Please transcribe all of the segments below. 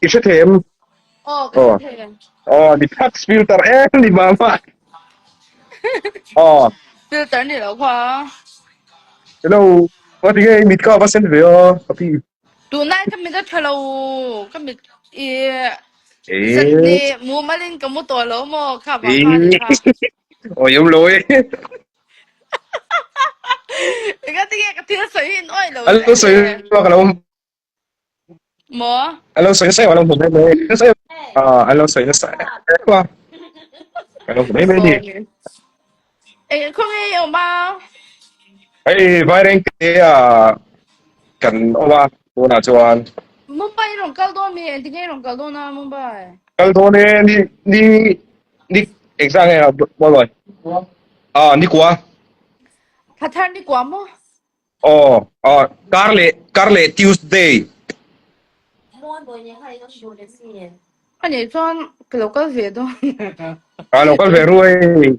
I hre thei em? Aw, ka hre thei. Aw, ni phak filter em ni ma ma. Aw. Filter ni lo kha. Hello. Wa ti nge mit ka va sen ve aw, ka pi. Tunlai ka mit a tha lo, ka mit i zan ni mumalin ka mu tawh lo maw kha vang kha ni kha. Aw yam lo e. Ega ti nge ka thil sawi hi in awih lo Alo sawi ka lo Maw? Alo sawi nasa em alo hmu mai mai. Nasa em. Ah, alo sawi nasa em a. Alo hmu mai mai ni. Eng khaw nge i awm a? Hei Vairengte ah kan awm a tunah chuan. Mumbai i rawn kal dawn mi? Engtin nge i rawn kal dawn a Mumbai? Kal dawn e ni ni ni engzah nge a Mawlawih? Ah nikua. Thathar nikua maw? Aw aw kar leh kar leh Tuesday. A nih chuan ka lo kal ve dawn. A lo kal ve ru hei.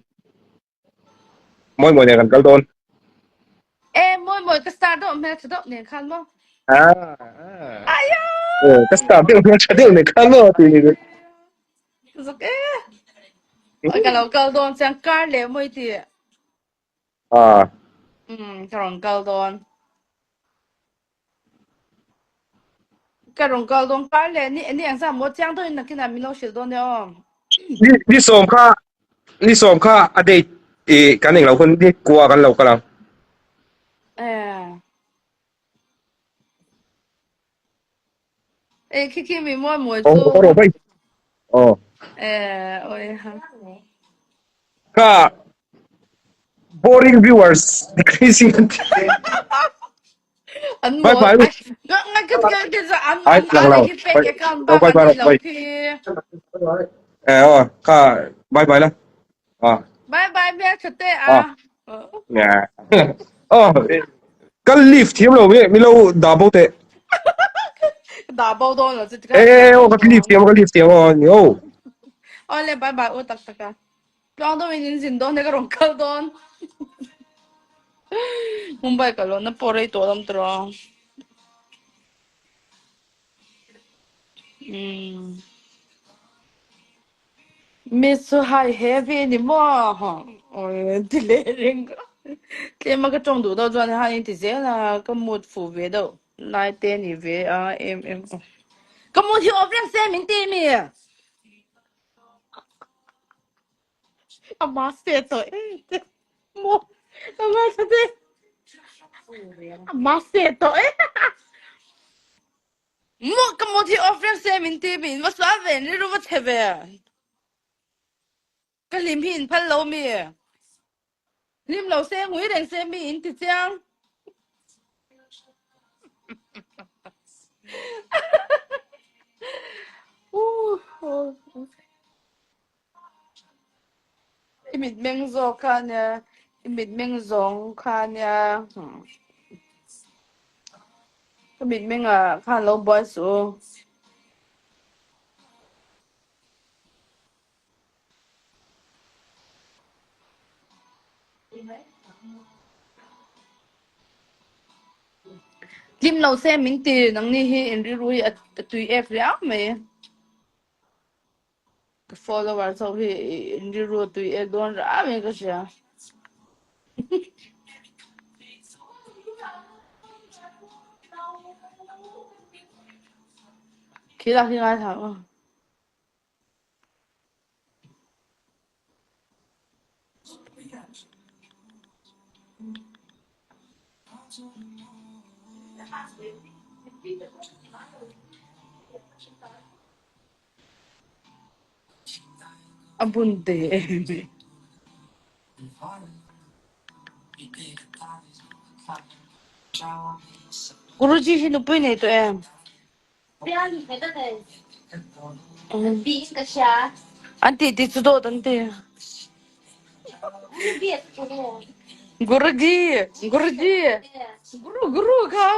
Mawi mawi nen kan kal dawn. E mawi mawi ka star deuh hmel tha deuh nen khan maw. Ah. Aya. Ka star deuh hmel tha deuh nen khan maw ti ni. Zak e. Ka lo kal dawn chiang kar leh mawi ti. Ah. Umm ka rawn kal dawn. Ka rawn kal dawn kar leh ni ni engzah maw chiang deuhin nakinah min lo hrilh dawn nia aw. Ni ni sawm kha ni sawm kha a date i kan englo hun ni kua kan lo kal ang. Eh. Eh khi khi mi mawi mawi chu. Aw rawh bai. Aw. Eh oi ha. Ka boring viewers decreasing an ti. An Bye mawl. bye. Nga nga ka ka ka za an Ai an lang an lo. hi fake account Bye bak bye an ni lo bye. khi. Eh aw ka bye bye la. Ah. Bye bye hmel tha te a. Ah. Nge. Oh, kal leave thiam lo mi mi lo da bo te. Da bo dawn lo chu Eh eh oh ka leave thiam ka leave thiam oh ni oh. Ole bye bye u tak tak a. Tluang deuh in in zin dawn e ka rawn kal dawn. Mumbai ka lo na pawh rei tawh lam tawh. Umm. Miss chu hai heavy ni maw? Awi ti leh reng ka. Tlem a ka tawng duh deuh chuan hei in ti zel a, ka mood fuh ve deuh lai te a ni ve a em em aw. Ka mood hi awp reng se min ti mi? A master tawh em te maw? Ka ngaithla te. A master tawh em. Maw ka mood hi off reng se min ti mi in va sual ve in rilru va chhe ve. Ka hlim hi in phal lo mi. Hlim lo se ngui reng se mi in ti chiang. I mitmeng zawk kha nia, i mitmeng zawng kha nia. Ka mitmeng ah khan lo buai suh u. Tlim lo se min ti nangni hi in rilru hi a tui ek riau mai. Ka followers ho hi in rilru a tui ek dawn rau in ka hria. Khi lak hi ngai thang aw. A bun te em. Guruji hi nupui nei tawh em? An tih ti chu dawt an ti. Guruji, Guruji, Guru Guru kha.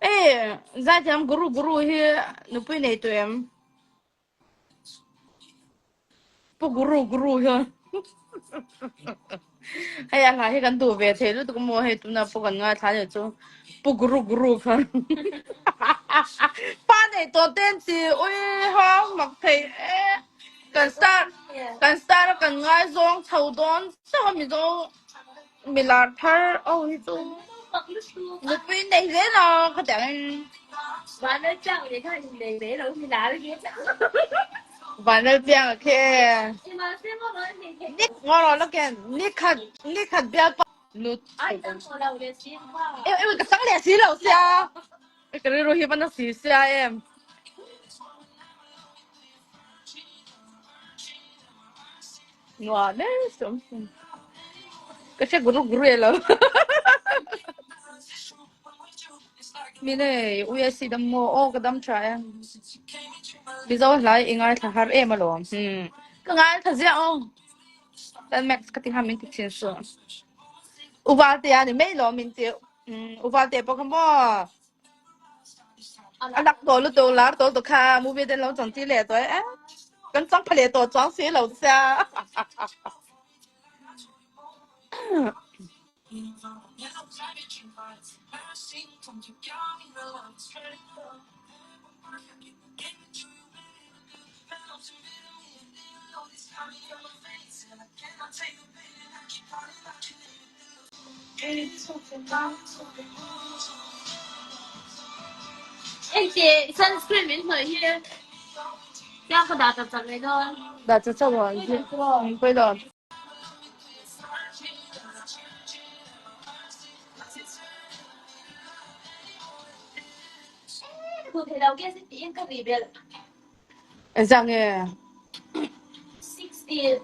E, zaithiam Guru Guru hi nupui nei tawh em? Pu Guru Guru hian. Hei a hla hi kan duh ve thei lutuk maw hei tuna pawh kan ngaithla leh chu Pu Guru Guru khan pa nei tawh te an ti ui ha mak thei e kan star kan star a kan ngaizawng chho dawn chauh a Mizo milar thar ho hi chu nupui nei hle la khatiangin Vanlalpianga khi nikhat nikhat bialpa lut ka chang leh si lo sia ka rilru hi van a si sia em. Nuam e sawm sawm ka hre guru guru e lo. Mile USC dam maw aw ka dam tha e. Mizo hlai i ngaithla har em alawm. Hmm. Ka ngaithla ziah aw. Tan Max ka ti kha min ti thin su. Uvalte a ni mai lo min ti. Hmm, uvalte pawh kha maw. A lak tawh lutuk lar tawh lutuk kha movie te lo chang chi leh tawh e. Kan chang pha leh tawh chuang si lo sia. Engti sunscreen min hnawih hi tiang ka dah chak chak leh dawn. Dah chak chak aw pawi lo. Ka thei lo gas tiin ka ri belh. Engzah nge? 60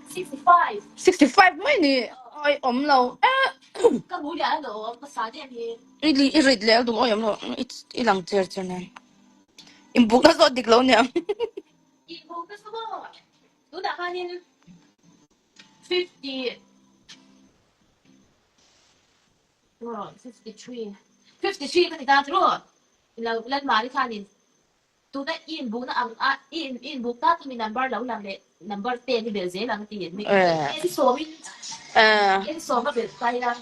65. 65 mai ni oi awm lo eh. Ka hmu leh a lo ka sa dem hi. I li i rit leh a duh oi awm lo i lang cher cher nen. Inbukna zawt dik lo nia. Inbukna chu maw tunah khanin 50 53 53 ka ti ta chu lo Lalmari khanin tuna i inbukna ang a i inbuk tak hi mi number lo lang leh number ten i belh zel ang a ti en sawmin en sawm a belh kai a.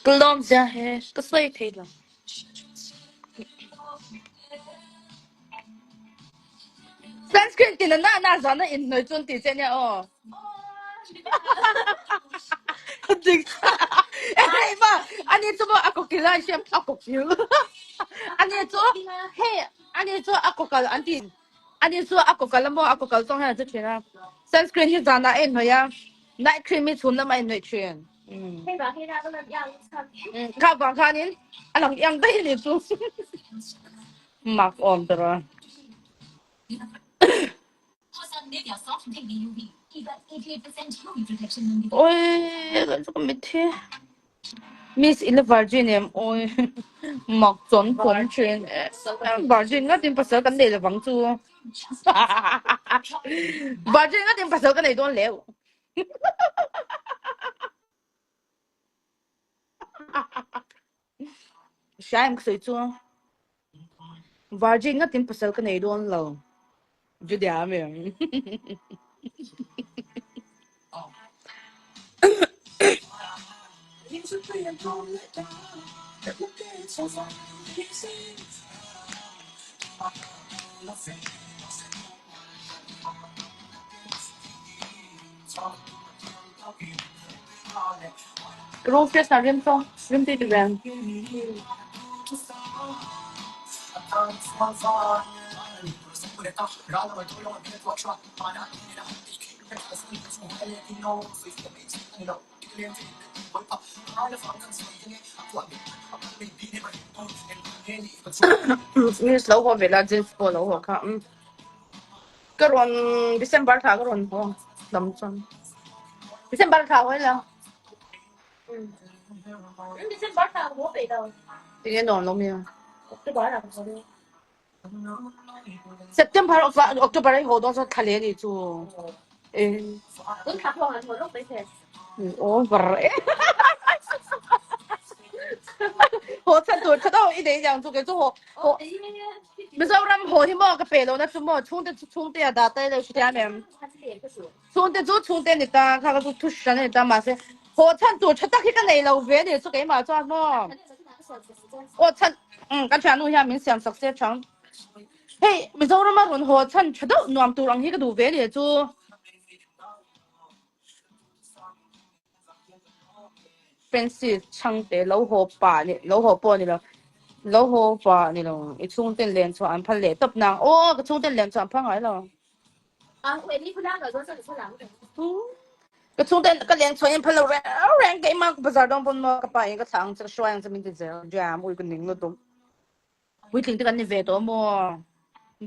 Ka lawm zia he ka sawi thei lo. Sunscreen tin a na na zan a inhnawih chuan tih che nia aw. Hei ba ani chu maw a kokil a hriam a kokil ani chu hei ani chu a kokal an ti ani chu a kokal a maw a kokal zawng hian a che thin a sunscreen hi zanah a inhnawih a night cream hi chhun lamah a inhnawih thin. Kha vang khanin a lang iang daih a ni chu. Mak awm ta rawh. Oi ka mitthi. Miss i la virgin em? Oi mak chawn pawm thin. Virgin ngatin pasal kan nei lovang chu. Virgin ngatin pasal ka nei dawn leu. Hria em ka sawi chu. Virgin ngatin pasal ka nei dawn lo. Judea mi ang. Room freshener rim saw rim tui ti vel. Miss lo haw ve la jeans pawh lo haw kha. Ka rawn December thla ka rawn haw lam chuan December thla haw ila. December thla haw peih lo. Tinge nuam lo mi a? October ah ka haw dawn. September October ai haw dawn chuan thla leh a nih chu. Tun thla pawh han haw lawk mai the. Over e. Haw chhan tur tha deuh i nei niang chu kei chu haw haw. Mizoram haw hi maw ka pe lo na chu maw chhungte chu chhungte a dah tai lo hrethiam em? Chhungte chu chhungte a ni ta, kha ka chu thu hran a ni ta mahse haw chhan tur tha tak hi ka nei lo ve a ni chu keimah chuan maw. Aw chhan umm ka thiannu hian min siam sak se chang. Hei Mizorama rawn haw chhan tha deuh nuam tur ang hi ka duh ve a ni chu. Francis Chhangte lo haw pa ni lo haw pawh a ni lo lo haw pa a ni lo i chhungten len chhuah an phal leh tawp nang aw ka chhungten len chhuah an phal ngai lo ka chhungten ka len chhuah in phal lo reng reng keimah bazar dawn pawn maw ka pa in ka thlah ang che ka hruai ang che min ti zel jam ui ka ning lutuk. Puitling te kan ni ve tawh maw?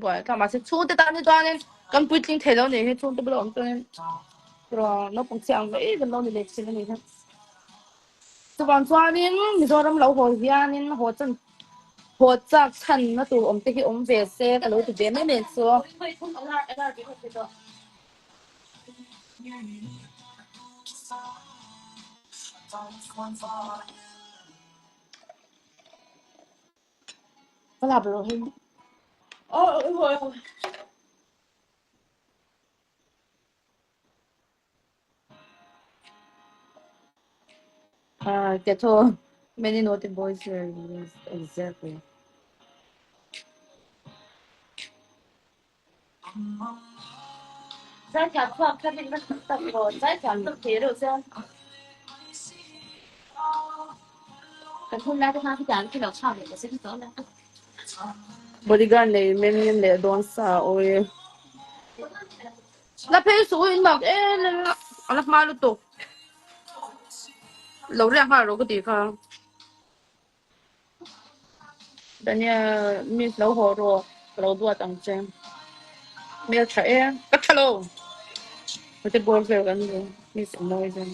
Buai thlak mahse chhungte tan hi chuanin kan puitling thei lo nih hi chhungte bula awm chuanin rawh naupang chhiah ang mai kan lo ni leh thin a nih hi. Chuvang chuanin Mizoram lo haw hianin haw chan haw chak chhanna tur awm te hi awm ve se ka lo ti ve mai mai chu. Ah, get all many naughty boys here. Yes, exactly. Zaithiam chhuak thar in ka tak maw zaithiam tak thei reuh chuan kan hun lai te khan khitiang khi lo chhuak leh ta se chu tawh la. Bodyguard nei mem mem leh dawn sa awi. La phei suh in mak em em a, a la hma lutuk. Lo riak nghal rawh ka tih kha. Daniel, Miss lo haw rawh, ka lo duat ang che. Hmel tha e, ka tha lo. Hete bawr vel kan ni, Miss a mawi zel.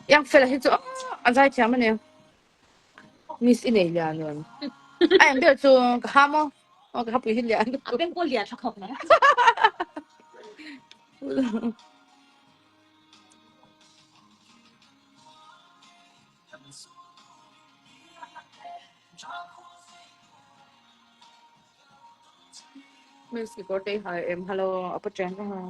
Yang fel hi chu a zai thiam a ni. Miss i nei lian em? A em ber chu ka ha maw? Aw ka ha pui hi lian. A beng pawh lian tha khawp mai. Miss ki kawr te i ha em? Hello, apa chen ka ha.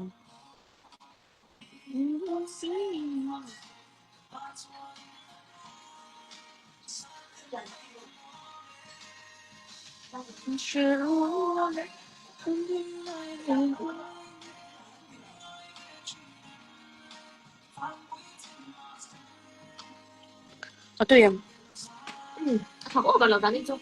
A tui em? A thak awk a lo dan in chu.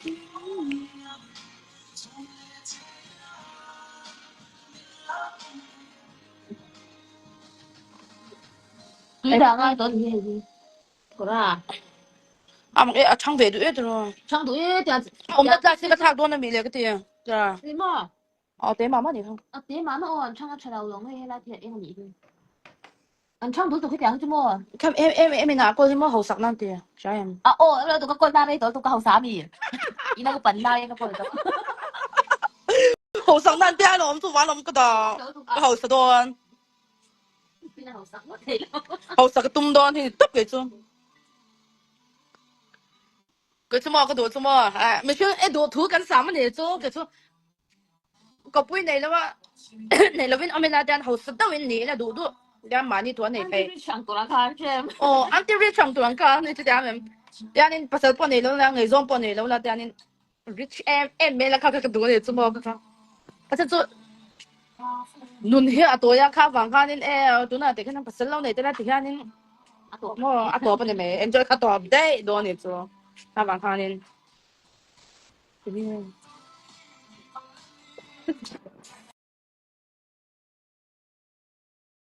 Tui dah ngai tawh ni hei hi. Kawra. A mak e, a chhang ve duh e tiraw. Chhang duh e tia. Awmna tlak hi ka thlak dawn a mi le ka ti. Tia. Ni maw? Aw te mah mah ni kha. A te mah mah aw an chhang a tha lo lawng hei helai hi a eng a nih hi. An chhang duh tuk hetiang hi chu maw? Kham em em em in ah kawl hi maw hausak nan ti. Hria em? A aw em lo tuk ka kawl na rei tawh tuk ka hausa a mi. Ina ka pan lai ka kawl tawh. Hausak nan te a lawm chu van awm ka dah. Ka hausa dawn. Hausa ka tum dawn hi ni tawp kei chu. Kei chu maw ka duh chu maw mihring e duh thu kan sam a ni chu kei chu kawpui nei lo a nei lovin awm ila tian hausa deuhin ni ila duh duh tian mahni thu a nei thei. Aw anti rich ang tur ang kha ni chu tiang em tianin pasal pawh nei lo la ngaihzawng pawh nei lo la tianin Rich em em mai la kha kha ka duh a ni chu maw ka kha a chu nun hi a tawi a kha vang khanin e tunah te khan pasal lo nei te la ti hianin maw a tawp a ni mai enjoy kha tawp daih dawn a ni chu kha vang khanin.